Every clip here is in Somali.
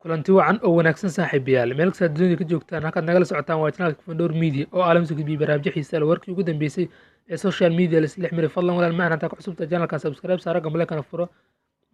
Kulanti wacan oo wanaagsan, saaxiibayaal, meel kastaad dunida ka joogtaan. Halkaad nagala socotaan waa channelka Fandor Media oo caalamka gudbiya barnaamijyo xiisa leh, warkii ugu dambeysay ee social media la isla xiriiray. Fadlan walaal macaan, hadaa ku cusubta channelka, subscribe saara, gambaleelkana furo.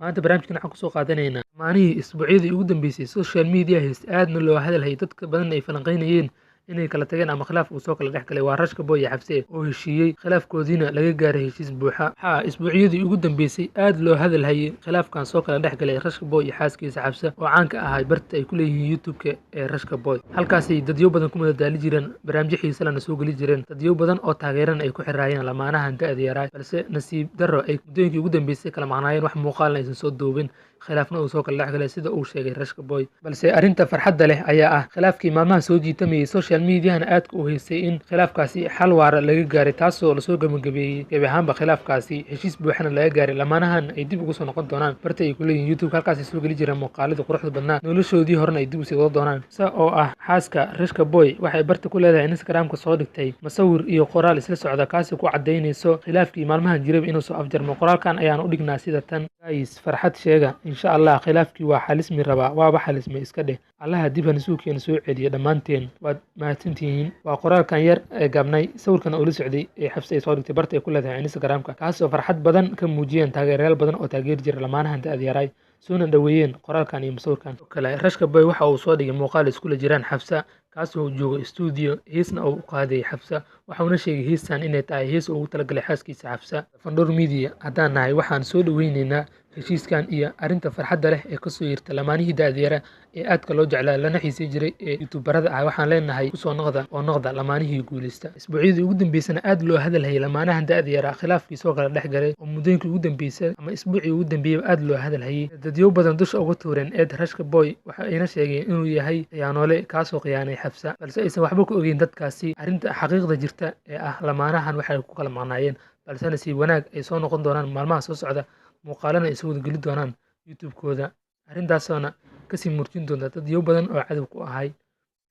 Maanta barnaamijkan waxaan kusoo qaadanaynaa maalmihii, isbuucyadii ugu dambeysay social media hayst aadna loo hadalhayay, dadka badan ay falanqeynayeen inay kala tageen ama khilaaf uu soo kala dhex galay, waa Rashka Boy iyo Xafse oo heshiiyey, khilaafkoodiina laga gaaray heshiis buuxa. Waxaa isbuucyadii ugu dambeysay aad loo hadalhayay khilaafkan soo kala dhex galay Rashka Boy iyo xaaskiisa Xafse, oo caanka ahay barta ay ku leeyihiin YouTube-ka ee Rashka Boy. Halkaasay dadyo badan ku madadaali jireen, barnaamijyo xiise lana soo geli jireen, dadyo badan oo taageerana ay ku xiraayeen lamaanahan da'da yaraa, balse nasiib darro ay muddooyinkii ugu dambeysay kala maqnaayeen, wax muuqaalna aysan soo duubin, khilaafna uu soo kala dhex galay sida uu sheegay Rashka Boy. Balse arrinta farxadda leh ayaa ah khilaafkii maalmahan soo jiitamayay, social mediahana aadka u haystay, in khilaafkaasi xal waara laga gaaray, taasoo lasoo gabagabeeyey gebi ahaanba khilaafkaasi, heshiis buuxana laga gaaray, lamaanahan ay dib ugu soo noqon doonaan barta ay ku leeyihiin YouTube, halkaasay soo geli jireen muuqaaladii quruxda badnaa, noloshoodii horena ay dib usii wada doonaan. Se oo ah xaaska Rashka Boy waxay barta ku leedahay Instagramka soo dhigtay masawir iyo qoraal isla socda, kaasi ku cadaynayso khilaafkii maalmahan jirayba inuu soo afjarmo. Qoraalkan ayaan u dhignaa sida tan: "Guys, farxad sheega, insha Allah khilaafkii waa xalismi rabaa, waaba xalismay iska dheh. Allaha dib hanasuukeena soo celiyo dhammaanteen, waad mahadsantihiin." Waa qoraalkan yar ee gaabnay, sawirkan oo la socday ee Xafse ay soo dhigtay barta ay ku leedahay Instagramka, kaasoo farxad badan ka muujiyeen taageerayaal badan oo taageeri jira lamaanahan da'da yaraay, soona dhoweeyeen qoraalkan iyo masawirkan kale. Rashka Boy waxa uu soo dhigay muuqaal iskula jiraan Xafsa, kaasoo joogo studio, heesna uu u qaaday Xafsa, waxauna sheegay heestan inay tahay hees ugu talagalay xaaskiisa Xafsa. Fandor Media haddaan nahay, waxaan soo dhoweyneynaa heshiiskan iyo arrinta farxadda leh ee kasoo yeerta lamaanihii da'da yara ee aadka loo jeclaa lana xiisay jiray ee youtuberada ah. Waxaan leenahay kusoo noqda oo noqda lamaanihii guuleysta. Isbuucyadii ugu dambeysana aad loo hadalhayay lamaanahan da'da yaraa khilaafkii soo kala dhex galay, oo muddooyinkii ugu dambeysay ama isbuucii ugu dambeeyey aad loo hadalhayay, dadyo badan dusha uga tuureen eed Rashka Boy, waxa ayna sheegeen inuu yahay khiyaanoole kaasoo khiyaanay Xafsa, balse aysan waxba ka ogeyn dadkaasi arrinta xaqiiqda jirta ee ah lamaanahan waxay ku kala maqnaayeen, balse nasiib wanaag ay soo noqon doonaan maalmaha soo socda, muuqaalana ay soo wada geli doonaan YouTube-kooda, arintaasoona kasii murjin doonta dadyo badan oo cadow ku ahay.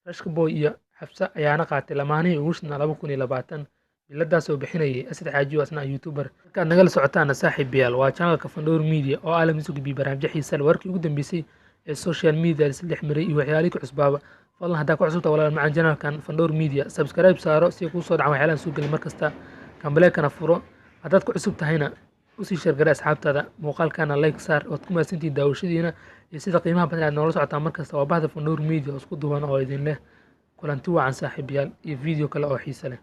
Rashka Boy iyo Xafsa ayaana qaatay lamaanihii ugu shidnaa 2020, biladaasoo bixinayay Asad Xaajiyo, asna youtuber. Halkaad nagala socotaana, saaxiibayaal, waa channelka Fandor Media oo aalamkiisu gudbiya barnaamijyo xiisa leh, warkii ugu dambeysay ee social media la isla dhex maray iyo waxyaalihii ku cusbaaba. Fadlan haddaa ku cusubta, walaal macaan, channelkan Fandor Media subscribe saaro si kuu soo dhacan waxyaalahan soo gelin mar kasta, gambaleelkana furo. Haddaad ku cusub tahayna, usii share garee asxaabtaada, muuqaalkana like saar. Waad ku mahadsantihiin daawashadiina iyo sida qiimaha badan aad noola socotaan mar kasta. Waa bahda Fandor Media oo isku duwan oo idin leh kulanti wacan, saaxiibayaal, iyo video kale oo xiise leh.